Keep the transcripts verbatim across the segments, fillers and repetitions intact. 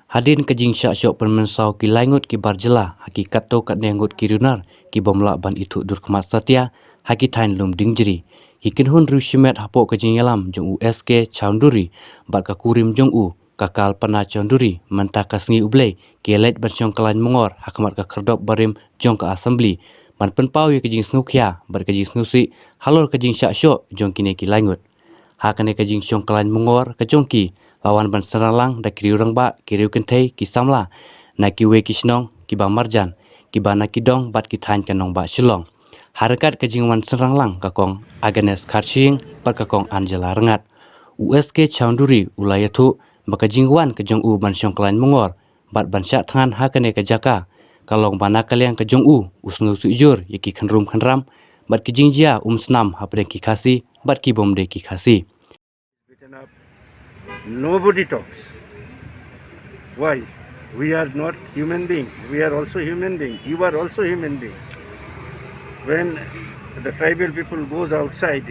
Hadien ka jingshah shoh pynmynsaw ki lai ngut ki bar jylla ha ki katto katne ngut ki riewnar ki bym lah ban ithuh dur khmat satia ha ki thaiñ lum dieng jri, ki kynhun riew shimet hapoh ka jingïalam jong u S K Chowdhury bad ka kurim jong u ka Kalpana Chowdhury mynta ka sngi U Blei ki leit ban shong kyllain myngor ha khmat ka khyrdop barim jong ka Assembly ban pynpaw ïa ka jingsngewkhia bad ka jingsngewsih halor ka jingshah shoh jong kine ki lai ngut. Ha kane ka jingshong kyllain myngor ka jong ki la wan ban synrang lang da ki riew rangbah, ki riew kynthei, ki samla na kiwei ki shnong kiba marjan, kiba na ki dong bad ki thaiñ ka nongbah Shillong. Ha ryngkat ka jingwan synrang lang ka Kong Agnes Kharshing bad ka Kong Angela Rngat. U S K Chowdhury u la ïathuh ba ka jingwan ka jong u ban shong kyllain myngor bad ban shah thngan ha kane ka jaka ka long ba na ka liang ka jong u u sngewsih jur ïa ki khynrum khynram bad ki jingjia um snam hapdeng ki Khasi bad ki bym dei ki Khasi. Beaten up. Nobody talks. Why? We are not human being. We are also human being. You are also human being. When the tribal people goes outside,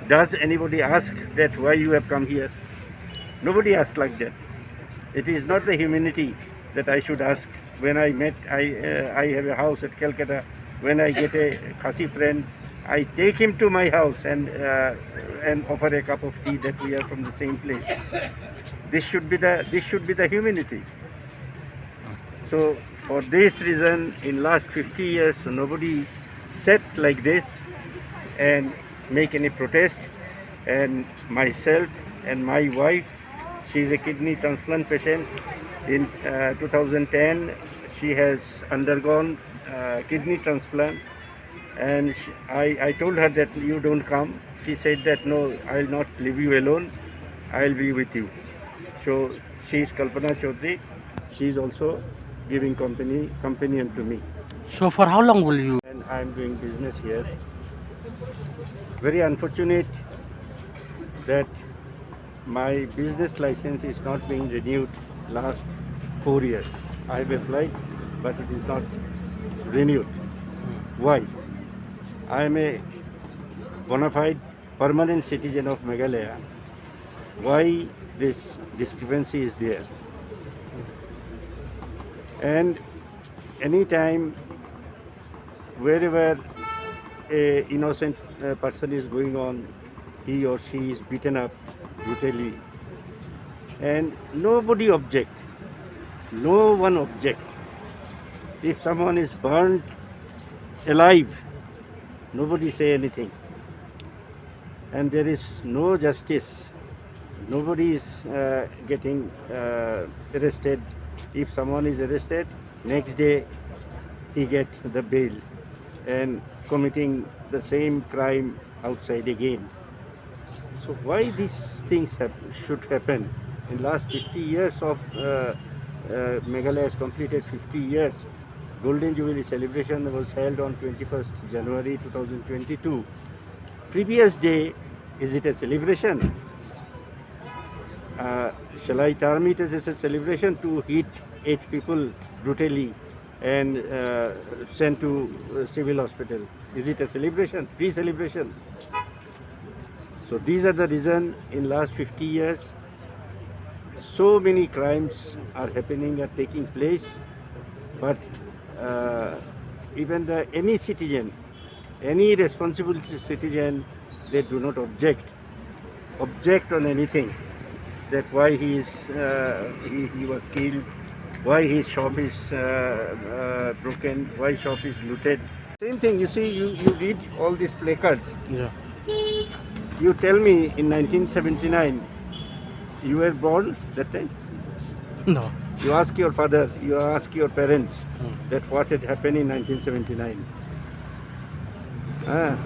does anybody ask that why you have come here? Nobody asks like that. It is not the humanity that I should ask. When I met, I, uh, I have a house at Calcutta. When I get a Khasi friend, I take him to my house and, uh, and offer a cup of tea that we are from the same place. This should be the, this should be the humanity. So for this reason, in last fifty years, nobody sat like this and make any protest. And myself and my wife, she is a kidney transplant patient. In, uh, two thousand ten, she has undergone, uh, kidney transplant. And sh I, I told her that you don't come. She said that, "No, I'll not leave you alone. I'll be with you." So she is Kalpana Chaudhary. She is also giving company, companion to me. So for how long will you? And I'm doing business here. Very unfortunate that my business license is not being renewed last four years. I have applied, but it is not renewed. Why? I am a bona fide permanent citizen of Meghalaya. Why this discrepancy is there? And anytime, wherever a innocent, uh, person is going on, he or she is beaten up brutally, and nobody object. No one object. If someone is burned alive, nobody say anything. And there is no justice. Nobody is, uh, getting, uh, arrested. If someone is arrested, next day he get the bail and committing the same crime outside again. So why these things hap- should happen? In last fifty years of, uh, uh, Meghalaya has completed fifty years. Golden Jubilee celebration was held on twenty-first January two thousand twenty-two. Previous day, is it a celebration? Uh, shall I term it as a celebration to hit eight people brutally and, uh, sent to, uh, civil hospital? Is it a celebration? Pre-celebration? So these are the reason in last fifty years, so many crimes are happening, are taking place, but, uh, even the, any citizen, any responsible ci- citizen, they do not object, object on anything, that why he is, uh, he, he was killed, why his shop is, uh, uh, broken, why shop is looted. Same thing, you see, you, you read all these placards. Yeah. You tell me, in nineteen seventy-nine, you were born that time? No. You ask your father, you ask your parents that what had happened in nineteen seventy-nine. Ah,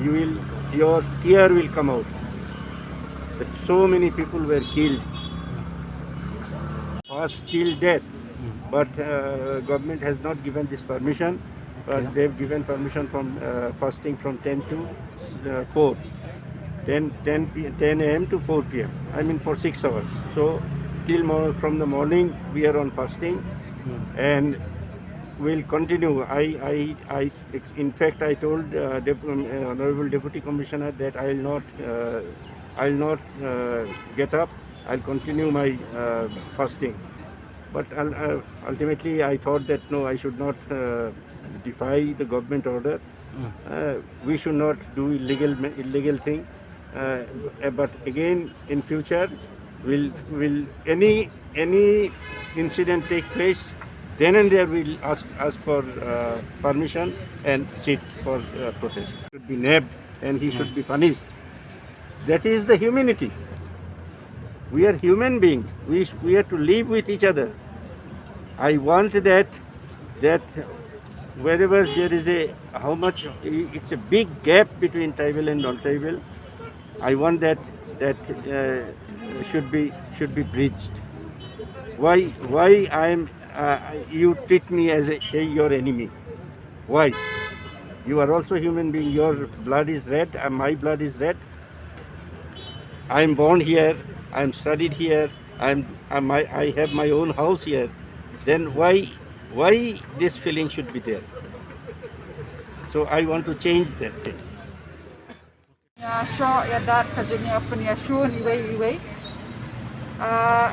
you will, your tear will come out. That so many people were killed. Fast till death, but, uh, government has not given this permission, but Yeah. They've given permission from, uh, fasting from ten to, uh, four. Ten, ten p- ten a m to four p m. I mean, for six hours. So till mo- from the morning we are on fasting, and we'll continue. I, I, I, in fact, I told, uh, Dep- um, uh, Honorable Deputy Commissioner that I'll not, uh, I'll not, uh, get up. I'll continue my, uh, fasting. But ul- uh, ultimately, I thought that no, I should not uh, defy the government order. Uh, we should not do illegal ma- illegal thing. Uh, uh, but again, in future, will will any any incident take place, then and there we'll ask ask for uh, permission and sit for uh, protest. Should be nabbed and he should be punished. That is the humanity. We are human beings. We, we are to live with each other. I want that that wherever there is a how much it's a big gap between tribal and non-tribal. I want that that uh, should be should be bridged. Why why I am uh, you treat me as a, a your enemy? Why? You are also human being. Your blood is red and my blood is red. I am born here. I am studied here. I am I, my, I have my own house here. Then why why this feeling should be there? So I want to change that thing. Ïa shoh ïa dat ka jingïapynïashun iwei iwei. Ah,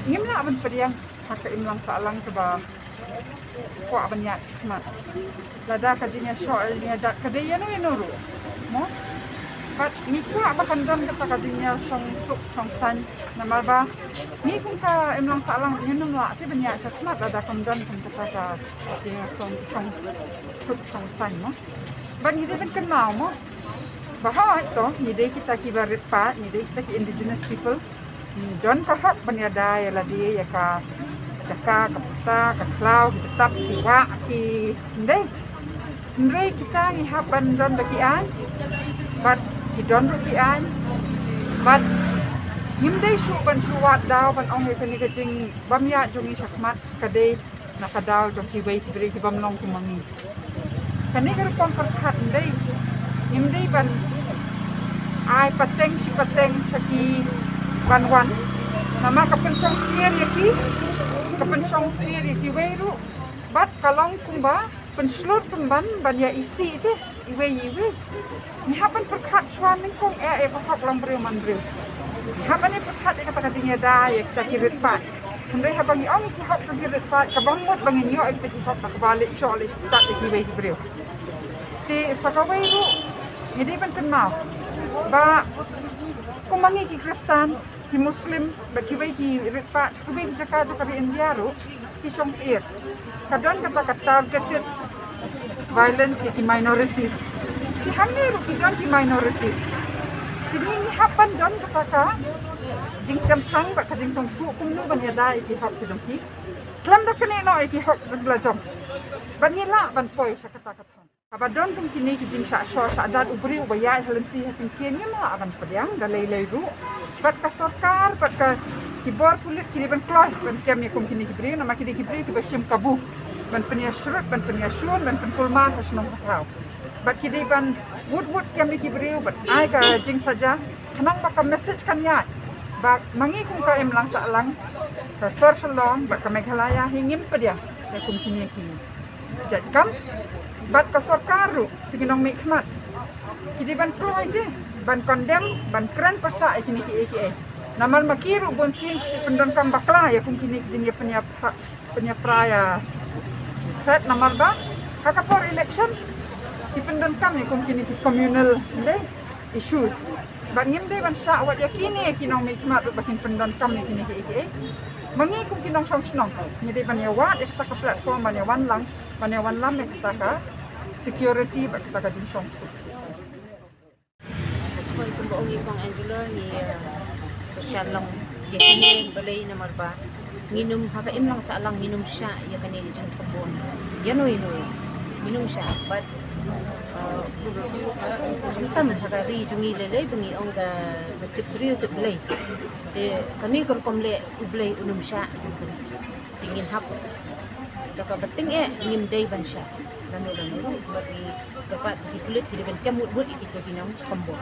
ngim lah ban pdiang ha ka imlang sahlang kaba kwah ban ïaid shakhmat. Lada ka jingïashoh ïa dat ka dei ïano ïano ruh, mo. Bad ngi kwah ba kan don kata ka jingïashong suk shong saiñ. Namar ba ngi kum ka imlang sahlang ngin ym lah te ban ïaid shakhmat lada kam don kum kata ka jingïashong shong suk shong saiñ, mo. Bad ngi dei ban kynmaw, mo. Ba hooid to, ngi dei kita kiba rit paid, ngi dei kita ki indigenous people. Ngi don ka hok ban ïada ïa lade ïa ka jaka, ka pisa, ka khlaw, ki btap, ki wah, ki, ym dei. Hynrei kita ngi hap ban don ba ki aiñ. Bad ki don ruh ki aiñ. Bad ngim dei shuh ban shu wad daw ban ong ïa kane ka jingbym ïaid jong ngi shakhmat ka dei na ka daw jong kiwei ki briew ki bym long kum ma ngi. Kane ka rukom pyrkhat ym dei, ym dei ban ai pateng shi pateng sha ki ban wan. Namar ka pynshong syier ïa ki, ka pynshong syier ïa kiwei ruh. Bad ka long kumba pynshlur pynban ban ïa isih te iwei ïa iwei. Ngi hap ban pyrkhat shuwa nyngkong eh ïa ka hok long briew man briew. Ngi hap ban ïa pyrkhat ïa kata ka jingïada ïa kita ki rit paid. Hynrei haba ngi ong ïa ki hok jong ki rit paid, ka bym mut ba ngin ïoh ïa kita ki hok da kaba leh shoh leh shitat ïa kiwei ki briew. Te sa kawei ruh ngi dei ban kynmaw ba kum ma ngi ki Khristan, ki Muslim bad kiwei ki rit paid, kiwei ki jaka jong ka ri India ruh ki shong syier. Ka don kata ka targeted violence ïa ki minorities. Ki hangne ruh ki don ki minorities. Te ngi hap ban don kata ka jingshemphang bad ka jingsngewthuh kumno ban ïada ïa ki hok ki jong ki. Khlem da kane noh ïa ki hok jong la jong. Bad ngi lah ban poi sha kata ka thong. Haba don kum kine ki jingshah shoh shah dat u briew uba ïaid ha lynti ha syngkien ngim lah ban pdiang da lei lei ruh. Bad ka sorkar bad ka ki bor pulit ki dei ban kloi ban kem ïa kum kine ki briew namar ki dei ki briew kiba shim kabu ban pynïashrut ban pynïashun ban pynkulmar ha shnong ha thaw. Bad ki dei ban wut wut kem ïa ki briew bad ai ka jingsaja khnang ba ka message kan ïaid ba ma ngi kum ka imlang sahlang, ka sor Shillong bad ka Meghalaya hi ngim pdiang ïa kum kine ki jait kam. Bad ka sorkar ruh, te ki nongmihkhmat, ki dei ban kloi te ban condemn, ban kren pyrshah ïa kine kiei kiei. Namar ma ki ruh bunsien ki shu pyndonkam bakla ïa kum kine ki jingïapynïapra, pynïapra ïa threat namar ba ha ka por election ki pyndonkam ïa kum kine ki communal, ym dei, issues. Bad ngim dei ban shah wat ïa kine ki nongmihkhmat ruh ba kin pyndonkam ïa kine kiei kiei. Ma ngi kum ki nongshong shnong ngi dei ban ïawad ïa kata ka platform ban ïawan lang, ban ïawan lam ïa kata ka security bad kata ka jingshongsuk. Kumba ong i Kong Angelo ngi, eh, pyrshah long ïa kine balei namar ba ngin ym ha ka imlang sahlang ngin ym shah ïa kane ka jingthombor. Ïano ïano ngin ym shah bad, eh, khamtam ha ka ri jong ngi lei lei ba ngi ong ka tip briew tip Blei. Te kane ka rukom leh u Blei un ym shah. Te ngin hap da kaba tyngeh ngim dei ban shah lano lano bad ngi kyrpad ki pulit ki dei ban kem wut wut ïa kito ki nongthombor.